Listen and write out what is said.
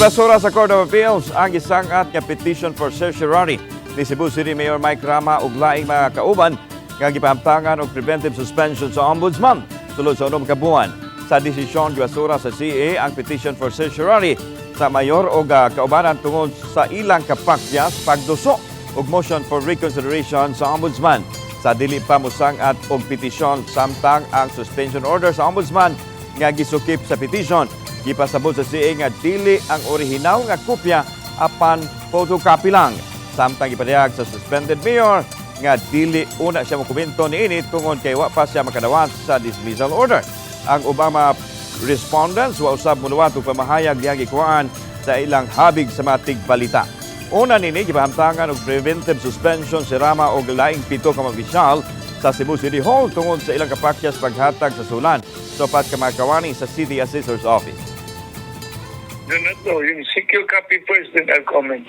Gibasura sa Court of Appeals ang gisang-at nga petition for certiorari ni Cebu City Mayor Mike Rama ug laing mga kauban nga gipahamtangan og preventive suspension sa Ombudsman sulod sa 6 ka buwan. Sa desisyon, gibasura sa CA ang petition for certiorari sa mayor og kaubanan tungod sa ilang kapakyas pagduso og motion for reconsideration sa Ombudsman sa dili pa mosang-at og petisyon samtang ang suspension order sa Ombudsman nga gisukip sa petition. Gipasabot sa CA nga dili ang orihinal nga kopya apan photocopy lang. Samtang gipadayag sa suspended mayor nga dili una siya mokomento niini tungod kay wa pa siya makadawat sa dismissal order. Ang ubang mga respondents wa usab moduwat og pamahayag dihang gikuhaan sa ilang habig sa mga tigbalita. Una nini, gipahamtangan og preventive suspension si Rama og laing 7 ka mga opisyal sa Cebu City Hall tungod sa ilang kapakyas paghatag sa sulan sa 4 ka mga kawani sa City Assessor's Office. Do not know. Yung secure copy first, then I'll comment.